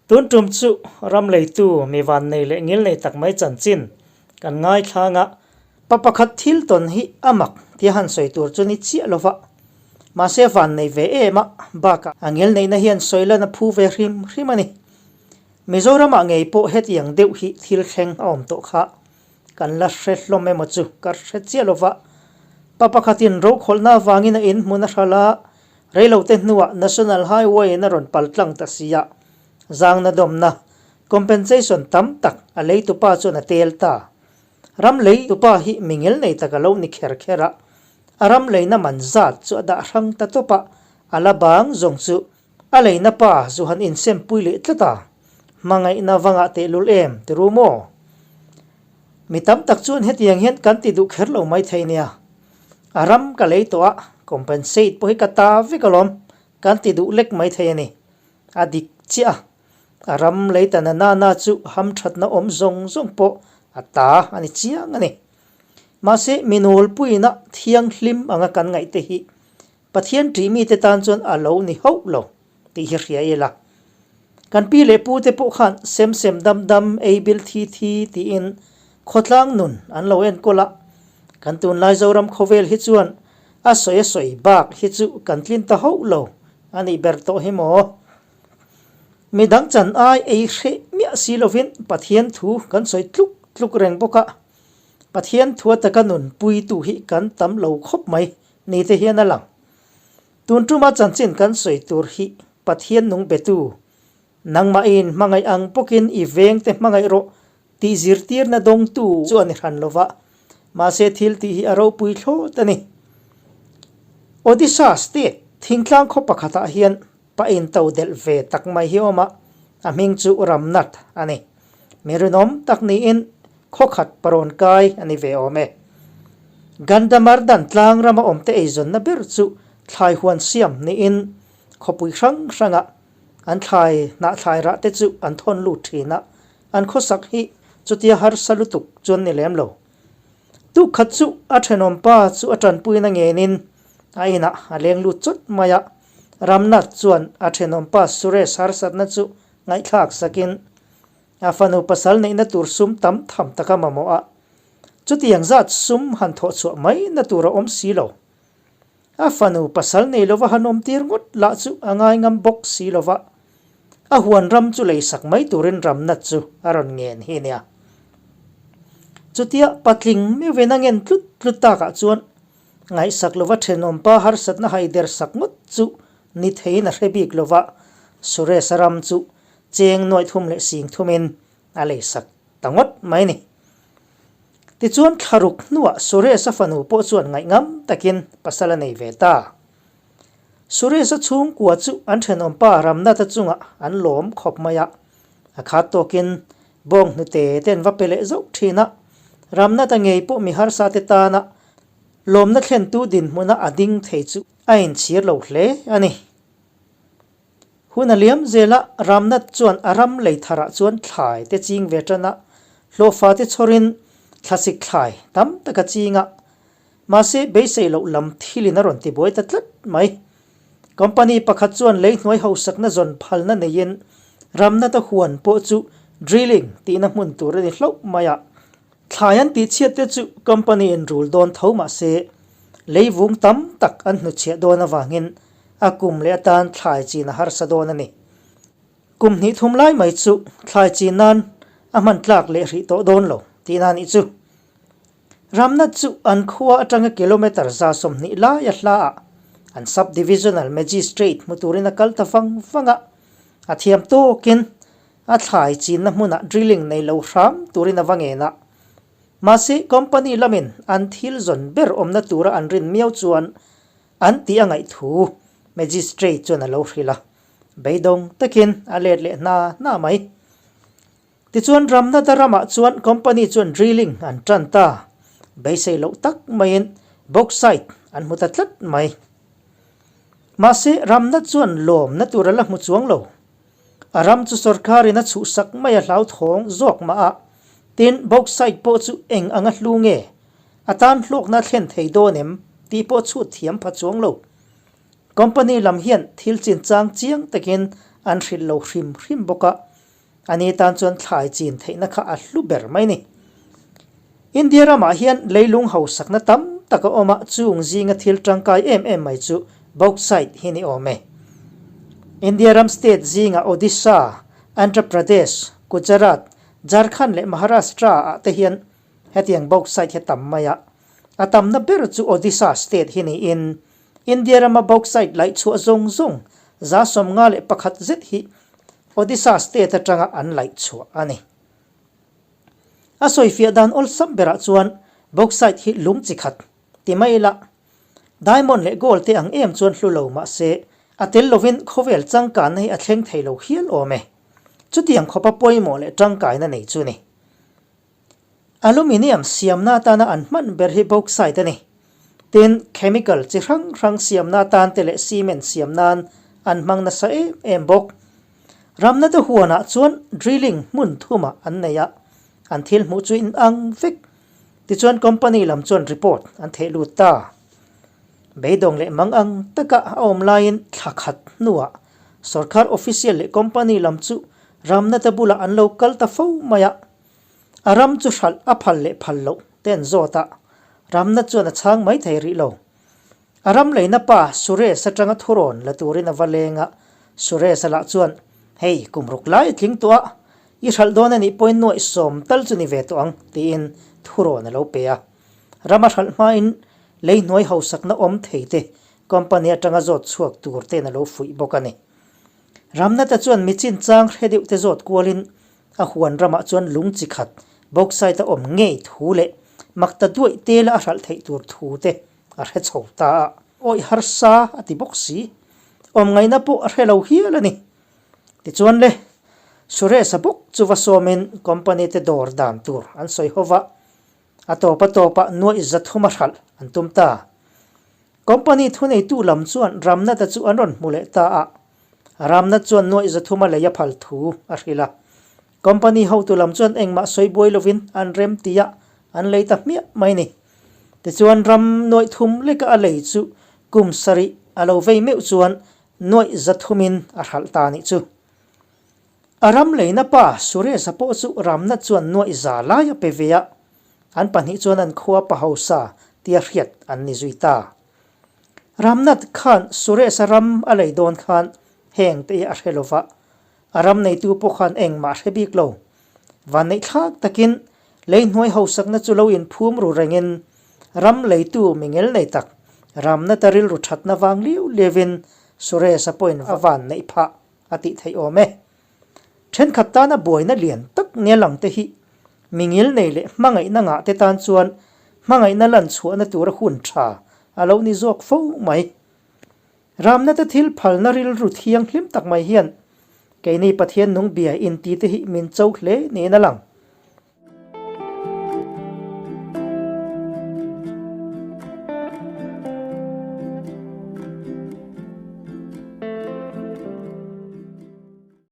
Tun tum chu ram leitu mi vannei leh ngilnei tak mai chanchin kan ngaithlang a. Pa pakhat thil tawn hi a mak tia han sawi tur chu ni chiah lo va, mahse vannei ve em a, bakah a ngilneihna hian sawi lan a phu ve hrim hrim a ni. Mizoramah ngei pawh hetiang deuh hi thil thleng a awm tawh kha kan la hre hlawm emaw chu ka hre chiah lo va. Pa pakhatin rokhawlhna avangin a inhmun a hral a, Reilote hnuah National Highway in a rawn pal tlang ta si a, zangna dawmna, compensation, tam tak a leitupa chuan a tel ta. Ram leitupa hi mi ngel nei tak a lo ni kher kher a, a ram leina man zat chu a dah hrang ta tawp a, a la bang zawng chu a leina pa zu han insempui leh tlat a, hmangaihna va ngah tehlul em ti ru maw? Mi tam tak chuan hetiang hian kan ti duh kher lo maithei nia. A ram ka lei tawh a, compensate pawh hi ka ta vek alawm, kan ti duh lek maithei a ni. A dik chiah a, a ram lei ta na na na chu hamthatna awm zawng zawng pawh a ta a ni chiang a ni. Mahse, mi nawlpuina thianghlim anga kan ngaihte hi Pathian ṭih mite tan chuan a lo ni hauh lo tih hi hria ila. Kan pi leh pute pawh khan sem sem dam dam, ei bil thi thi tiin khawtlang nun an lo enkawl a. Kan tunlai Zoram khawvel hi chuan a sawi a sawi bak hi chu kan tlin ta hauh lo a nih ber tawh hi maw? Midang chan ai ei hreh miah si lovin Pathian thu kan sawi tluk tluk reng bawk a. Pathian thu ataka nunpuitu hi kan tam lo khawp mai ni te hian a lang. Tun tuma chanchin kan sawi tur hi Pathian nung betu, nangmah in hmangaih ang bawkin i veng te hmangaih rawh tih zirtirna dawngtu chu a ni hran lo va, mahse thil tih hi a ropui thlawt a ni. Odisha state thingtlang khaw pakhatah hian pa in to delh ve tak mai hi a awm a, a hming chu Ramnath a ni. Mi rinawm tak niin Khawkhat parawn kai a ni ve awm e. Gandhamardan tlang rama awmte eizawnna ber chu thlai huan siam niin khawpui hrang hranga an thlai hnah thlai rah te chu an thawn lut thin a, an khawsak hi chutia harsa lutuk chuan ni lem lo. Tukkhat chu a thenawm pa chu a tanpuina ngenin a inah a leng lut chawt mai a, Ramnath chuan a thenawm pa Suresh harsatna chu ngaihthlak sakin A fanu pasal neihna tur sum tam tham tak a mamawh a, chutiang zat sum han thawh chhuah mai na tur a awm si lo. A fanu pasal nei lova han awm tir ngawt lah chu a ngai ngam bawk si lova, a huan ram chu lei sak mai turin ramnat chu a rawn ngen hi nia. Chutia patling meuhvin a ngen tlut tlut takah chuan ngaihsak lova thenawmpa harsatna haider sak ngawt chu ni theiin a hre bik lova, Suresh-a ram chu Cheng nuaih thum leh sing thumin a lei sak ta ngawt mai ni. Tichuan thlaruk hnuah Suresh-a fanu pawh chuan ngaihngam takin pasal a nei ve ta. Suresh-a chhungkua chu an thenawmpa Ramnath-a chungah an lawm khawp mai a, a khat tawkin bawng hnute te an va pe leh zauh thin a. Ramnath-a ngei pawh mi harsa te tana lawmna thlentu dinhmuna a ding thei chu a inchhir lo hle a ni. Hun a liam zela Ramnath chuan a ram lei tharah chuan thlai te ching ve tan a, hlawhfa te chhawrin thlasik thlai tam tak a ching a. Mahse, beisei loh lam thilin a rawn tibuai ta tlat mai. Company pakhat chuan lei hnuai hausakna zawn phalna neiin Ramnath-a huan pawh chu drilling tihna hmun tur a ni hlauh mai a. Thlai an tihchhiat te chu company in rul dawn tho mahse, lei vung tam tak an hnuchhiah dawn avangin A kum leh atan thlai chin a harsa dawn a ni. Kum hnih thum lai mai chu thlai chin nan a hman tlak leh hrih tawh dawn lo tihna a nih chu. Ramnat chu an khua atanga kilometre 120 laia hlaah an Sub-Divisional Magistrate hmu turin a kal ta vang vang a, a thiam tawkin a thlai chinna hmunah drilling nei lo hram turin a va ngen a. Mahse, company lamin an thil zawn ber awmna tura an rin miau chuan An tih a ngaih thu Magistrate chuan a lo hrilh a, beidawng takin a let leh hna hna mai. Tichuan Ramnada ramah chuan company chuan drilling an tan ta, beisei loh tak maiin bauxite an hmu ta tlat mai. Mahse Ramnad chuan lawmna tur a la hmu chuang lo. A ram chu sorkarin a chhuhsak mai a hlauthawng zawk mah a, tin bauxite pawh chu eng anga hlu nge A tan hlawkna thlen thei dawn em tih pawh chhut thiam pha chuang lo. Company lam hian thil chinchang chiang takin an hrilh lo hrim hrim bawk a. Ani tan chuan thlai chin theihna kha a hlu ber mai ni. India ramah hian leilung hausakna tam tak a awm a, chung zinga thil tangkai em em mai chu bauxite hi ni awm e. India ram state zingah Odisha, Andhra Pradesh, Gujarat, Jharkhand leh Maharashtra ah te hian hetiang bauxite hi a tam mai a. A tamna ber chu Odisha state hi niin India rama bauxite laih chhuah zawng zawng 51 zet hi Odisha state atanga an laih chhuah a ni. A sawifiah dan awlsam berah chuan bauxite hi lung chi khat ti mai ila, diamond leh gold te ang em chuan hlu lo mahse a tel lovin khawvel changkanna hi a thleng thei lo hial awm e. Chutiang khawpa pawimawh leh tangkaina nei chu ni. Aluminium siamna atana an hman ber hi bauxite a ni. Tin, chemical chi hrang hrang siamna atan te leh cement siam nan an hmang nasa em em bawk. Ramnate huanah chuan drilling hmun thumah an nei a, an thil hmuh chu in ang vek. Tichuan company lam chuan report an theh lut ta. Beidawng leh mang ang taka a awm laiin thla khat hnuah sorkar official leh company lam chu Ramnate bulah an lo kal ta fo mai a. A ram chu hralh a phal leh phal loh te an zawt a, Ramna chuan a chhang mai thei rih lo. A ram leina pa Suresh atanga thurawn la turin a va leng a, Suresh-a lah chuan, Hei, kum ruk lai a tling tawh a, i hralh dawn a nih pawhin nuaih sawm tal chu ni ve tawh ang, tiin thurawn a lo pe a. Ram a hralh hmain lei hnuai hausakna awm thei te company atanga zawt chhuak tur te'n a lo fuih bawk a ni. Ramnata chuan mi chinchang hre deuh te zawt kualin A huan ramah chuan lung chi khat bauxite a awm ngei thu leh makta duaih tela a hralh theih tur thu te a hre chho ta a. Awih harsa a ti bawk si. Awm ngaihna pawh a hre lo hial a ni. Tichuan le, Suresh-a bawk chu va sawmin company te dawr dan tur an sawi ho va, a tawp a tawpah nuaih 300 a hralh an tum ta. Company thuneitu lam chuan Ramnatha chu an rawn hmu leh ta a, Ramnath chuan nuaih 300 a lei a phal thu a hrilh a. Company hotu lam chuan engmah sawi buai lovin an rem ti a, an lei ta hmiah mai ni. Tichuan ram nuaih thum leka a lei chu kum sarih a lo vei meuh chuan nuaih 300 in a hralh ta nih chu. A ram leina pa Suresh-a pawh chu Ramnath chuan nuaih 100 lai a pe ve a, an pahnih chuan an khua pa hausa tia hriat an ni zui ta. Ramnath khan Suresh-a ram a lei dawn khan heng te hi a hre lova, a ram neitu pawh khan engmah a hre bik lo. Vanneihthlak takin lei hnuai hausakna chu lo inphum ru rengin ram leitu mingel nei tak Ramnath-a rilru thatna vang liu liauin Suresh-a pawhin a van neih phah a tih theih awm e. Thenkhat tana buaina lian tak nia lang te hi mingil nei leh hmangaihna ngah te tan chuan hmangaihna lan chhuahna tura hun tha a lo ni zawk fo mai. Ramna te thil phalna rilru thianghlim tak mai hian keini Pathian nung bia inti te hi min cho hle niin a lang.